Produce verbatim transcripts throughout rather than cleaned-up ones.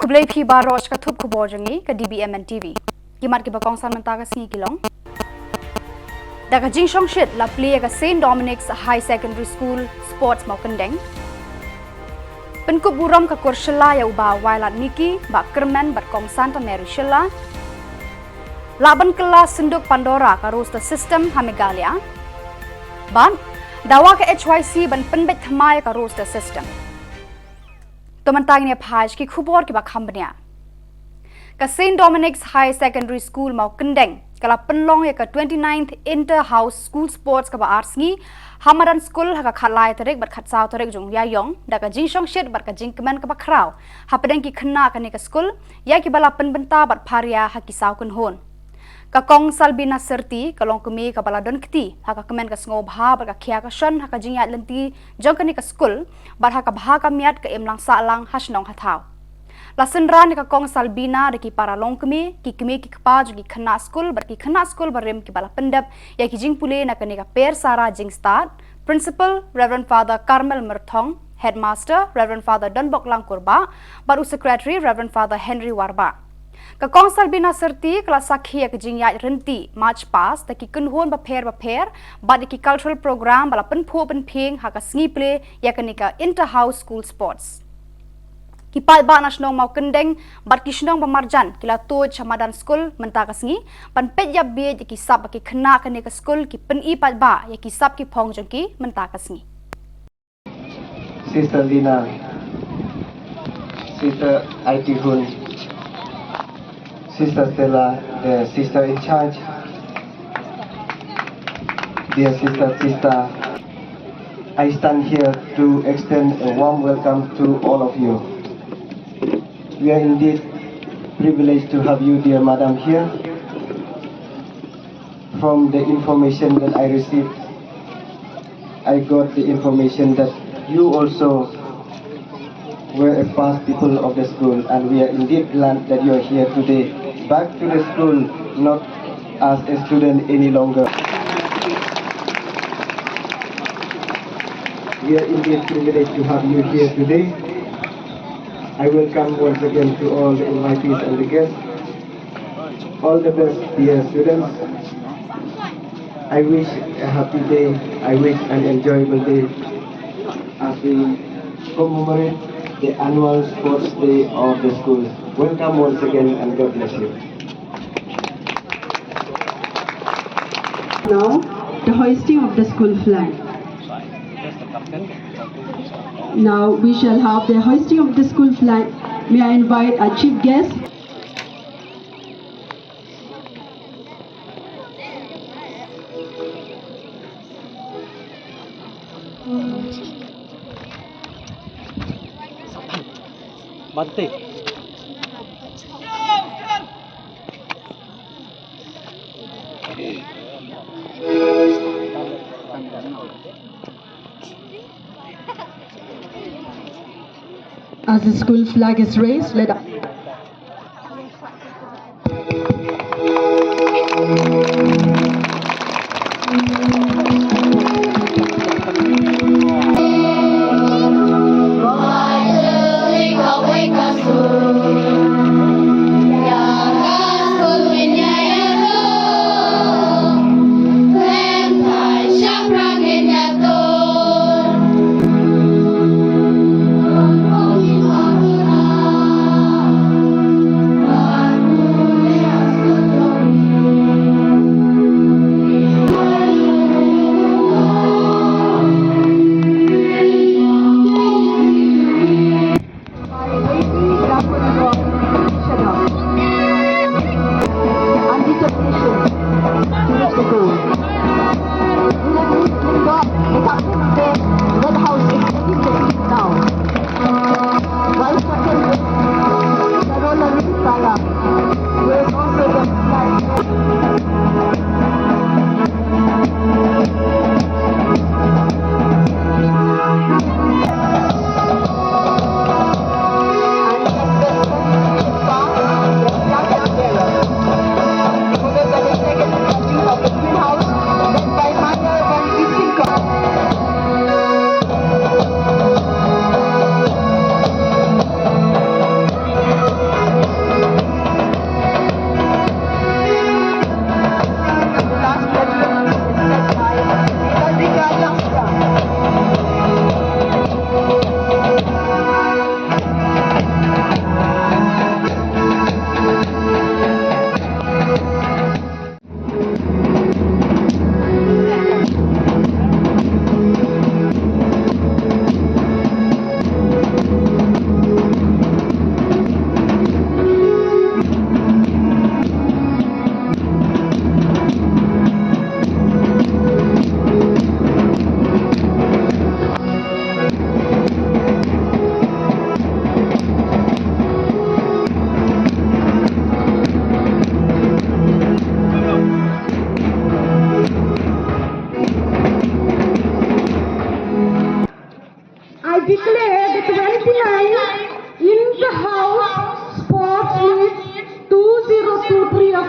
Khublei phi baroh sha ka thup khubor jong ngi ka D B M N T V. Ki mat kiba kongsan mynta ka sngi ki long: Da ka jingshongshit la plie ka Saint Dominic's High Secondary School Sports Mawkyndeng. Pynkup burom ka kur Shylla ïa u Bah Wailadmiki, Bah Kyrmen bad Kong Santa Mary Shylla. Lah ban kylla synduk Pandora ka roster system ha Meghalaya. Bad dawa ka H Y C ban pynbeit thymmai ka roster system. To mynta ngin ïa phai sha ki khubor kiba kham bniah. Ka Saint Dominic's High Secondary School Mawkyndeng ka la pynlong ïa ka twenty-ninth Inter House School Sports kaba ar sngi ha madan skul ha ka khatlai tarik bad khatsaw tarik jong u Ïaïong, da ka jingshongshit bad ka jingkmen kaba khraw hapdeng ki khynnah kane ka skul ïa kiba la pynbynta bad pharia ha ki saw kynhun. Ka Kong Salbina Syrti ka long kmie kaba la don kti ha ka kmen ka sngewbha bad ka khia ka shon ha ka jingïaid lynti jong kane ka skul, bad ha ka bha ka miat ka im lang sahlang ha shnong ha thaw. La synran ïa ka Kong Salbina da ki para longkmie, ki kmie ki kpa jong ki khynnah skul bad ki khynnah skul barim kiba la pyndep ïa ki jingpule na kane ka Per Sara Jingstad, Principal Reverend Father Carmel Myrthong, Headmaster Reverend Father Donbok Langkurbah, bad u Secretary Reverend Father Henry Warbah. Ka Kong Salbina Syrti ka la sakhi ïa ka jingïaid rynti March Past da ki kynhun bapher bapher bad da ki cultural program ba la pynphuh pynphieng ha ka sngi plie ïa kane ka Inter House School Sports. Ki paidbah na shnong Mawkyndeng bad ki shnong ba marjan ki la tuid sha madan skul mynta ka sngi ban peit ïa beit ïa ki sap ba ki khynnah kane ka skul ki pyni paidbah ïa ki sap ki phong jong ki mynta ka sngi. Sister Lina, Sister Aitihun, Sister Stella, the sister in charge, dear Sister Tista, I stand here to extend a warm welcome to all of you. We are indeed privileged to have you, dear madam, here. From the information that I received, I got the information that you also were a past pupil of the school, and we are indeed glad that you are here today. Back to the school, not as a student any longer. We are indeed privileged to have you here today. I welcome once again to all the invitees and the guests. All the best, dear students. I wish a happy day. I wish an enjoyable day as we commemorate the annual sports day of the school. Welcome once again and God bless you. Now, the hoisting of the school flag. Now we shall have the hoisting of the school flag. May I invite our chief guest? Bante. As the school flag is raised, let us.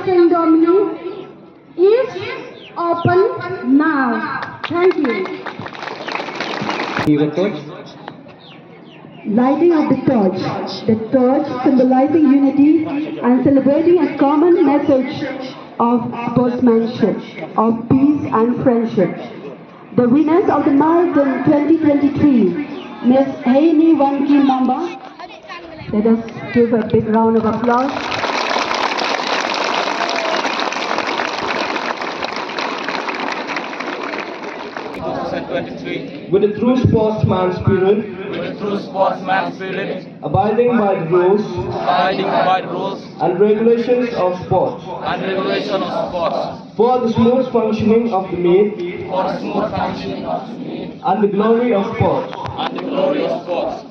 Saint Dominic is open now. Thank you. Lighting of the torch. The torch symbolizing unity and celebrating a common message of sportsmanship, of peace and friendship. The winners of the marathon twenty twenty-three, Miss Heini Wanki Mamba. Let us give a big round of applause. Two thousand twenty-three. With a true sportsman spirit. With a true sportsman spirit. Abiding by the rules. Abiding by the rules. And regulations of sports. And regulations of sports. For the smooth functioning of the meet. For the smooth functioning of the meet. And the glory of sports. And the glory of sports.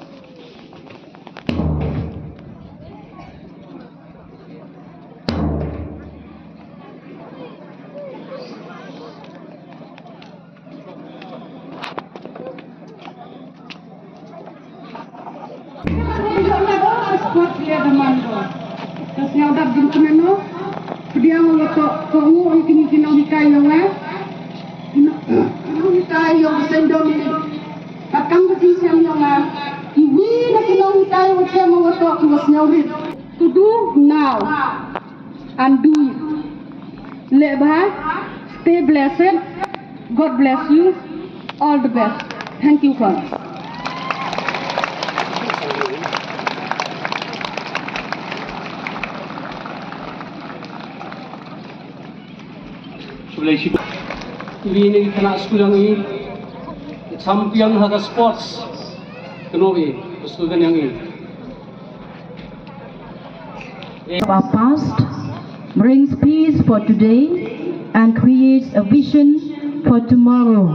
Sports ïa da man ko. Ka sñiawdap jingkmen no. Pdiang lo to ko u ong kini ki nonghikai ïa nga. Ki nonghikai ïa u Saint Dominic. Ka kam ka jingshem ïa nga. Iwi na ki nonghikai ïa u chem ïa to ki wa sñiawrit. To do now and do it. Leh bha, stay blessed. God bless you. All the best. Thank you, friends. Shublei shi. Iwi na ki khynnah skul yong i, champion ha ka sports. Kano i, skul kan yong i. Our past brings peace for today and creates a vision for tomorrow.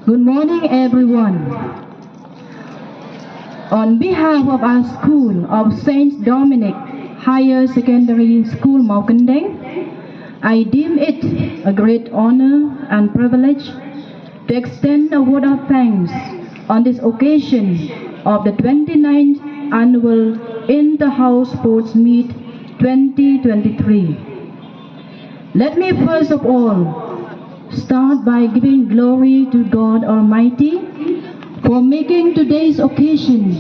Good morning, everyone. On behalf of our school of Saint Dominic Higher Secondary School, Mawkyndeng, I deem it a great honor and privilege to extend a vote of thanks on this occasion of the twenty-ninth Annual Inter-House Sports Meet twenty twenty-three. Let me first of all start by giving glory to God Almighty for making today's occasion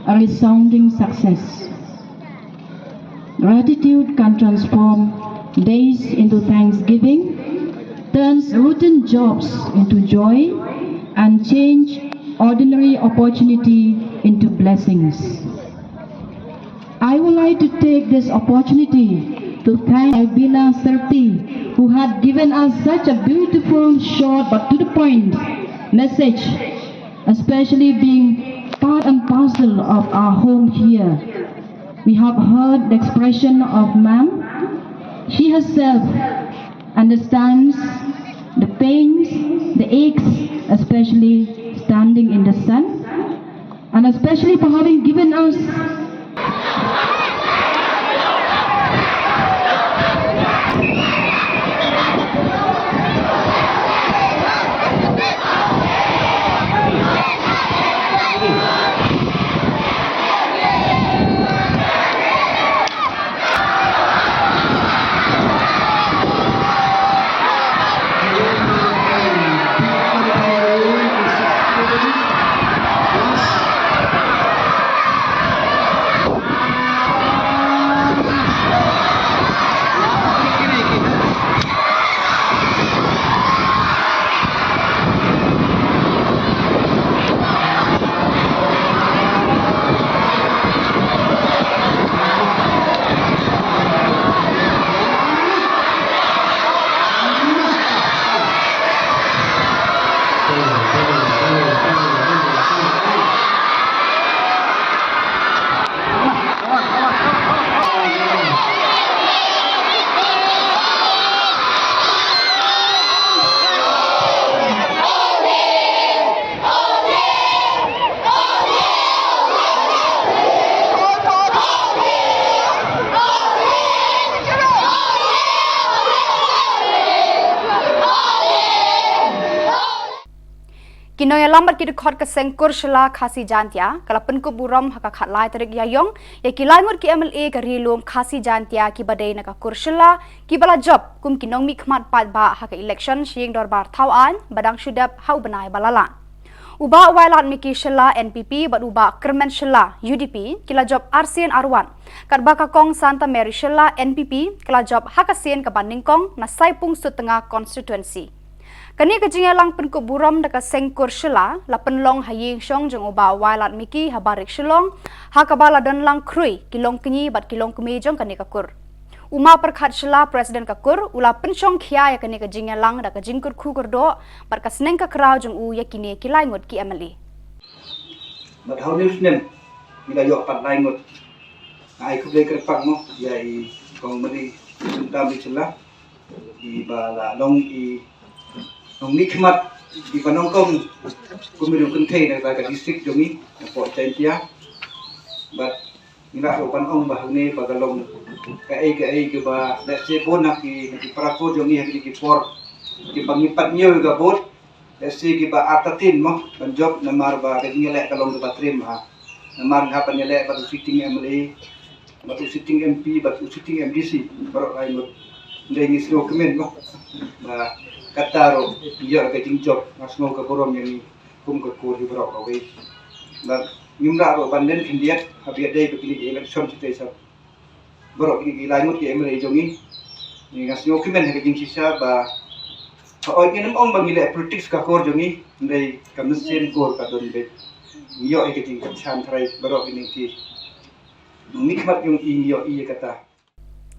a resounding success. Gratitude can transform days into thanksgiving, turns routine jobs into joy, and change ordinary opportunity into blessings. I would like to take this opportunity to thank Albina Serti, who had given us such a beautiful, short but to the point message, especially being part and parcel of our home here. We have heard the expression of ma'am. She herself understands the pains, the aches, especially standing in the sun, and especially for having given us Ki nongïalam bad ki dkhot ka seng Kur Shylla Khasi Jaintia ka la pynkup burom ha ka khatlai tarik Ïaïong ïa ki laingut ki M L A ka Ri Lum Khasi Jaintia kiba dei na ka Kur Shylla kiba la jop kum ki nongmihkhmat paidbah ha ka election sha ïing dorbar thaw aiñ ba dang shu dep ha u bnai ba la leit. U Bah Wailadmiki Shylla, N P P, bad u Bah Kyrmen Shylla, U D P, ki la jop arsien arwat, katba ka Kong Santa Mary Shylla, N P P, ka la jop ha ka sien kaba nyngkong na Saipung Sutnga constituency. Kane ka jingïalang pynkup burom da ka seng Kur Shylla la pynlong ha ïing shong jong u Bah Wailadmiki ha Barik Shillong, ha kaba la don lang khrui ki longkñi bad ki longkmie jong kane ka kur. U Ma Pyrkhat Shylla, President ka kur, u la pynshongkhia ïa kane ka jingïalang da ka jingkyrkhu kyrdoh bad ka sneng ka kraw jong u ïa kine ki laingut ki M L A. Bad ha une u snem ngi la ïoh pat laingut. Nga ai khublei kyrpang mo ïa i Kong Mary Shylla, iba la long i nongmihkhmat, iba nyngkong kum i nongkynthei na ka district jong ngi, na pdeng Jaintia. Bad ngi lah ruh ban ong ba hangne ba ka long kaei kaei kaba lehse bun na ki, na ki para kur jong ngi ha kine ki por kiba ngi pat ñiew ïa ka vote, lehse kiba artatien mo ban jop, namar ba ka jingïaleh ka long kaba triem ha. Namar nga hap ban ïaleh bad u sitting M L A, bad u sitting M P, bad u sitting M D C, baroh lai ngut. Hynrei ngi sngewkmen mo ba kata ruh ngi ïoh ka jingjop, nga sngew ka burom ïa ngi kum ka kur hi baroh kawei. Bad ngim lah ruh ban len khyndiat haba ïadei bad kine ki election shatei sha baroh kine ki laingut ki M L A jong ngi. Ngi nga sngewkmen ha ka jingshisha ba, hooid, ngin ym ong ba ngi leh politics ka kur jong ngi, hynrei ka mynsiem kur ka don beit. Ngi ïoh ïa ka jingkyrshan tharai baroh kine ki nongmihkhmat jong ngi, ngi ïoh ïa kata.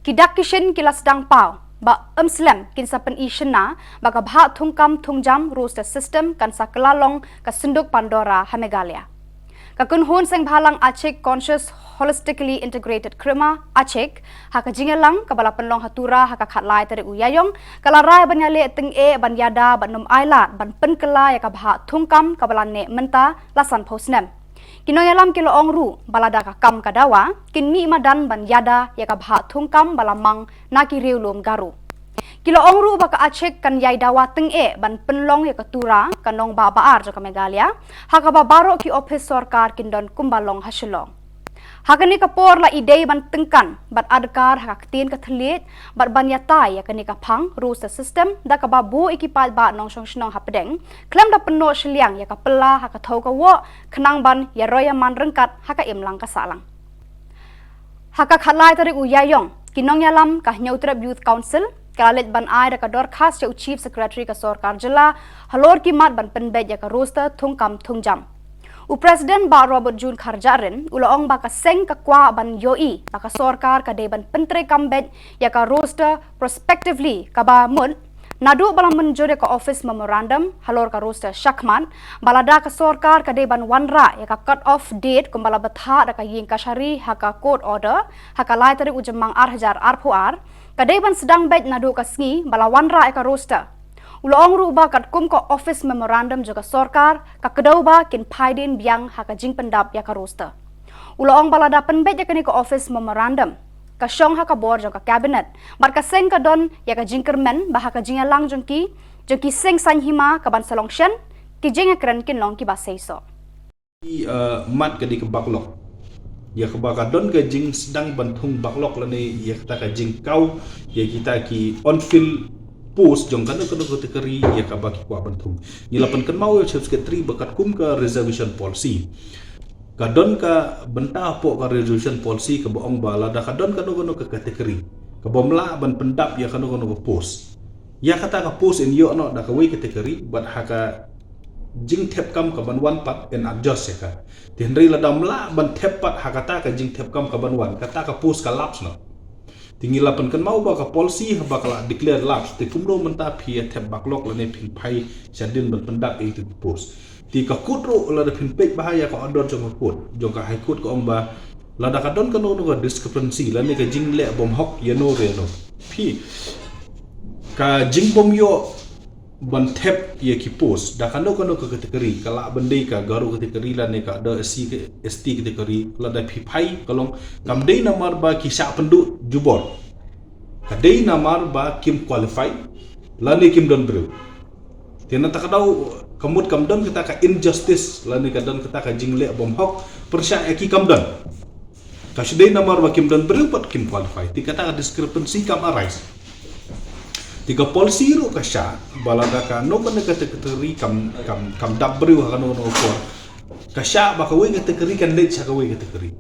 Ki dak ki shin ki la sdang paw ba ym slem kin sa pyni shynna ba ka bhah thungkam thungjam roster system kan sa kylla long ka synduk Pandora ha Meghalaya. Ka kynhun seng bhalang Achik Conscious Holistically Integrated Khrima, Achik, ha ka jingïalang kaba la pynlong ha Tura ha ka khatlai tarik u Ïaïong, ka la rai ban ïaleh tyngeh ban ïada bad ym ailad ban pynkylla ïa ka bhah thungkam kaba la neh mynta la sanphew snem. Ki nongïalam ki la ong ruh ba lada ka kam ka dawa, kin mih madan ban ïada ïa ka bhah thungkam ba la mang na ki riewlum Garo. Ki la ong ruh ba ka Achik kan ïai dawa tyngeh ban pynlong ïa ka Tura, ka nongbah ba ar jong ka Meghalaya, ha kaba baroh ki ophis sorkar kin don kumba long ha Shillong. Ha kane ka por la i dei ban tyngkan bad adkar ha ka ktien ka thylliej bad ban ïatai ïa kane ka phang roster system da kaba buh ïa ki paidbah nongshong shnong hapdeng khlem da pynnoh shiliang ïa ka pla ha ka thew ka woh, khnang ban ïaroh ïaman ryngkat ha ka imlang ka sahlang. Ha ka khatlai tarik u Ïaïong, ki nongïalam ka Hynñiewtrep Youth Council ka la leit ban ai da ka dorkhas sha u Chief Secretary ka sorkar jylla halor ki mat ban pynbeit ïa ka roster thungkam thungjam. U President Bah Robert June Kharjahrin u la ong ba ka seng ka kwah ban ïohi ba ka sorkar ka dei ban pyntreikam beit ïa ka roster prospectively, kaba mut naduh ba la mynjur ïa ka office memorandum halor ka roster shakhmat, ba lada ka sorkar ka dei ban wanrah ïa ka cut off date kumba la bthah da ka ïing kashari ha ka court order ha ka lai tarik u Jymmang ar hajar arphew ar, ka dei ban sdang beit naduh ka sngi ba la wanrah ïa ka roster. U la ong ruh ba katkum ka office memorandum jong ka sorkar, ka kdew ba kin phai dien biang ha ka jingpyndap ïa ka roster. U la ong ba lada pynbeit ïa kane ka office memorandum, ka shong ha ka bor jong ka cabinet, bad ka seng ka don ïa ka jingkyrmen ba ha ka jingïalang jong ki, jong ki seng saiñ hima kaban sa long shen, ki jingïakren kin long kiba seisoh. Ki, uh, mat ka dei ka backlog. Ïa kaba ka don ka jingsdang ban thung backlog lane ïa kata ka jingkaw ïa kita ki unfilled post jong kano kano ka category ïa kaba ki kwah ban thung. Ngi la pynkynmaw ïa u Chief Secretary ba katkum ka reservation policy, ka don ka bynta hapoh ka reservation policy kaba ong ba lada ka don kano kano ka category kabym lah ban pyndap ïa kano kano ka post, ïa kata ka post yn ïoh noh da kawei ka category, bad ha ka jingthep kam kaban wan pat yn adjust ïa ka. Te hynrei lada ym lah ban thep pat ha kata ka jingthep kam kaban wan, kata ka post ka lapse noh. Te ngi la pynkynmaw ba ka policy haba ka la declare lapse, te kumno mynta phi ïa thep backlog lane phin phai shadien ban pyndap ïa itu ki post. Te ka court ruh lada phin peit bha ïa ka order jong ka court, jong ka High Court, ka ong ba lada ka don kano kano ka discrepancy lane ka jingleh bymhok ïano ïano, phi, ka jingbym ïoh ban thep ïa ki post da kano kano ka category, ka lah ban dei ka Garo category lane ka da S C, S T category, lada phi phai ka long kam dei namar ba ki shah pynduh jubor, ka dei namar ba kim qualify lane kim don briew. Te na kata ka daw Ka mut kam don kata ka injustice lane ka don kata ka jingleh bymhok pyrshah ïa ki kam don. Ka shu dei namar ba kim don briew pat kim qualify. Te kata ka discrepancy kam arise. Te ka policy ruh ka shah ba lada kano kano ka category kam, kam, kam dap briew ha kano kano ka por, ka shah ba kawei ka category kan leit sha kawei ka category.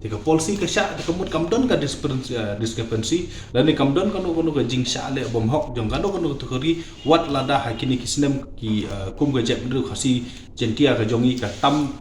Te ka policy ka shah, te ka mut kam don ka discrepancy, eh, discrepancy lane kam don kano kano ka jingshah leh bymhok jong kano kano ka category, wat lada ha kine ki snem ki, eh, kum ka jaitbynriew Khasi Jaintia ka jong ngi ka tam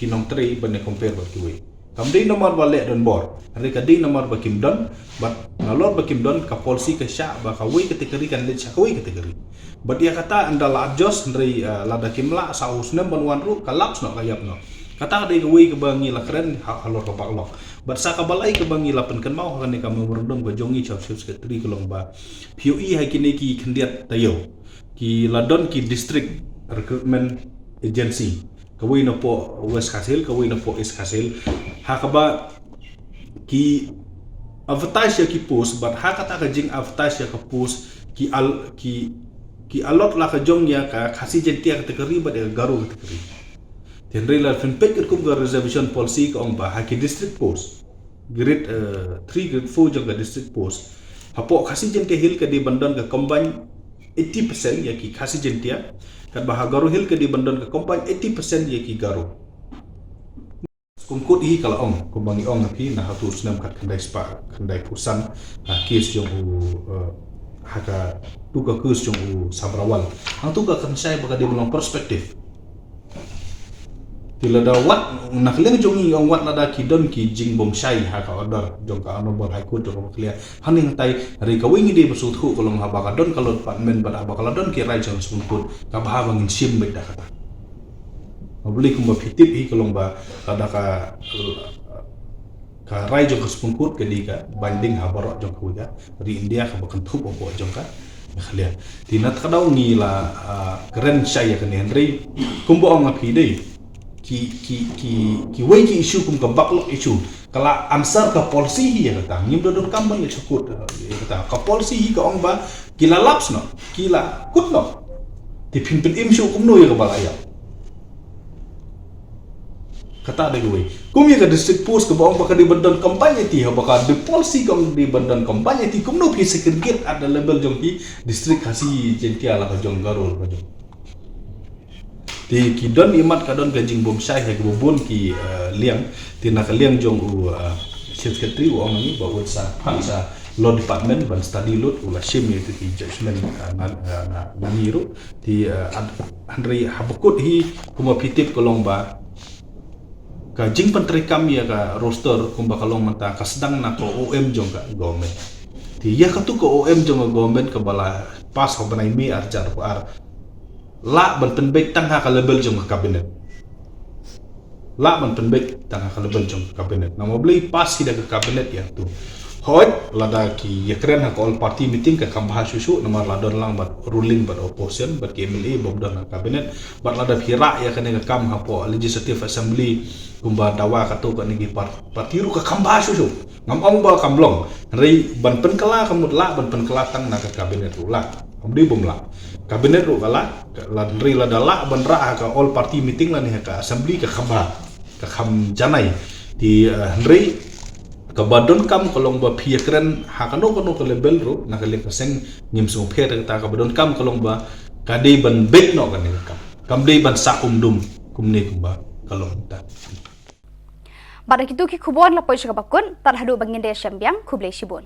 ki nongtrei ban ïa compare bad kiwei. Kam dei namar ba leh donbor, hynrei ka dei namar ba kim don, bad nalor ba kim don ka policy ka shah ba kawei ka category kan leit sha kawei ka category. Bad ïa kata ynda la adjust, hynrei, eh, lada kim lah sa u snem ban wan ruh ka lapse noh, ka ïap noh. Kata ka dei kawei kaba ngi la kren ha, halor ka backlog. Bad sa kaba lai kaba ngi la pynkynmaw ha kane ka memorandum ka jong ngi, Chief Secretary, ka long ba phi ïohi ha kine ki khyndiat taïew ki la don ki District Recruitment Agency, kawei napoh West Khasi Hills, kawei napoh East Khasi Hills, ha kaba ki advertise ïa ki post, bad ha kata ka jing advertise ïa ka post ki al-, ki, ki allot la ka jong ïa ka Khasi Jaintia category bad ïa ka Garo category. Te hynrei la phin peit katkum ka reservation policy ka ong ba ha ki district post, grade, eh, three, grade four jong ka district post, hapoh Khasi Jaintia Hills ka dei ban don ka combine eighty percent ïa ki Khasi Jaintia, katba ha Garo Hills ka dei ban don ka combine eighty percent ïa ki Garo. Supreme Court hi ka la ong, kumba ngi ong ha phi, na hato u snem khatkhyndai spah khyndaiphew san, ha case jong u, eh, ha katu ka case jong u Sabrawal. Hangto ka kren shai ba ka dei ban long prospective. Te lada wat, na ka liang jong ngi ong wat lada ki don ki jingbymshai ha ka order jong ka Honorable High Court jong ka Meghalaya, hangne hangtai, hynrei kawei ngi dei ban sngewthuh ka long haba ka don ka Law Department bad haba ka la don ki rai jong ka Supreme Court, ka bha ba ngin shim beit da kata. Namar balei, kumba phi tip hi ka long ba lada ka, ka rai jong ka Supreme Court ka dei ka binding ha baroh jong kawei ka ri India kaba kynthup hapoh jong ka Meghalaya. Te na kata ka daw ngi la, ah, kren shai ïa kane, hynrei kumba ong ha phi dei, ki, ki, ki, kiwei ki issue kum ka backlog issue ka la answer ka policy hi ïa kata. Ngim da donkam ban ïa shu kut, eh, ïa kata. Ka policy hi ka ong ba ki la lapse noh, ki la kut noh. Te phin pynim shuh kumno ïa kaba la ïap? Kata dei kawei. Kum ïa ka district post kaba ong ba ka dei ban don combine eighty, haba ka dei policy ka ong dei ban don combine eighty, kumno phi segregate at the level jong ki district Khasi Jaintia la ka jong Garo la ka jong. Te ki don imat ka don ka jingbymshai ha kiba bun ki, eh, liang. Te na ka liang jong u, eh, Chief Secretary u ong ngi ba u sa phah sha Law Department ban study lut, u la shim ïa ki judgment, eh, na, eh, na, na ngi ruh. Te, eh, ad-, hynrei haba kut hi kumba phi tip ka long ba ka jingpyntreikam ïa ka roster kumba ka long mynta ka sdang na ka O M jong ka government. Te ïa katu ka O M jong ka government kaba la pass ha u bnai May arhajar arphew ar, lah ban pynbeit tang ha ka level jong ka cabinet. Lah ban pynbeit tang ha ka level jong ka cabinet. Namar balei, pass hi da ka cabinet ïa tu. Hooid, lada ki ïakren ha ka all party meeting ka kham bha shuh shuh, namar la don lang bad ruling bad opposition, bad ki M L A bym don ha cabinet, bad lada phi rah ïa kane ka kam hapoh Legislative Assembly kumba dawa katto katne ki par-, party ruh ka kham bha shuh shuh. Ngam ong ba kam long, hynrei ban pynkylla ka mut lah ban pynkylla tang na ka cabinet ruh lah. Kam dei bym lah. Cabinet ruh ka lah, ka lah, hynrei lada lah ban rah ha ka all party meeting lane ha ka assembly ka kham bha, ka kham janai. Te, eh, hynrei kaba donkam ka long ba phi ïakren ha kano kano ka level ruh, na ka liang ka seng ngim sngewpher, kata kaba donkam ka long ba ka dei ban beit noh kane ka kam. Kam dei ban sah um dum kumne kumba ka long mynta. Bad da kitu ki khubor la poi sha kaba kut, tad haduh ba ngin da ïashem biang, khublei shibun.